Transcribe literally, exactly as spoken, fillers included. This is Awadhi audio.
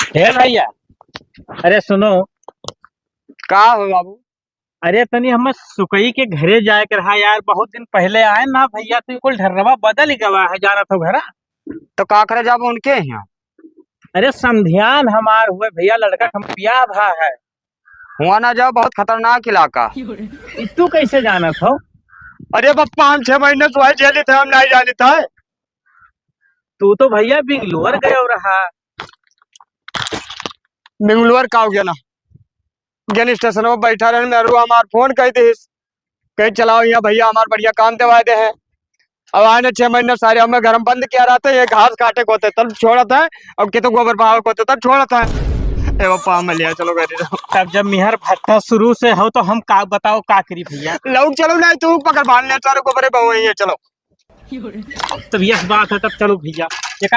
हे भैया, अरे सुनो। का हो बाबू? अरे तनी हमें सुकई के घरे जाए के रहा यार, बहुत दिन पहले आए ना भैया, तू कुल ढर्रवा बदल ही गवा है, जाना तो घरा। तो का करे जाबो उनके यहाँ? अरे समधियान हमार हुए भैया, लड़का के हम बियाह भा है। हुआ ना जाओ, बहुत खतरनाक इलाका। ई तू कैसे जानत हो? अरे बप्पा, हम छह महीने से वही जेलित है, हम नहीं जानित है। तू तो भैया बेंगलोर गए रहा। बेंगलोर का हो गया ना, गैस स्टेशन में बैठा रहे, मेहरू हमार फोन कर दिस, कहीं चलाओ यहाँ भैया, हमार बढ़िया काम देवा दे हैं। अब आए ना छह महीने सारे हमें घर में बंद किया रहते, ये घास काटे को होते तब छोड़त है, अब कितो गोबर बहावे को होते तब छोड़त है। ए बापा, हम लिया, चलो घर जाओ। तब जब मिहर भट्टा शुरू से हो तो हम का बताओ का करी भैया? लौट चलो, नहीं तू पकड़ बांध ले, सारे गोबरे बहु है, चलो। तब यह बात है, तब चलो भैया, एक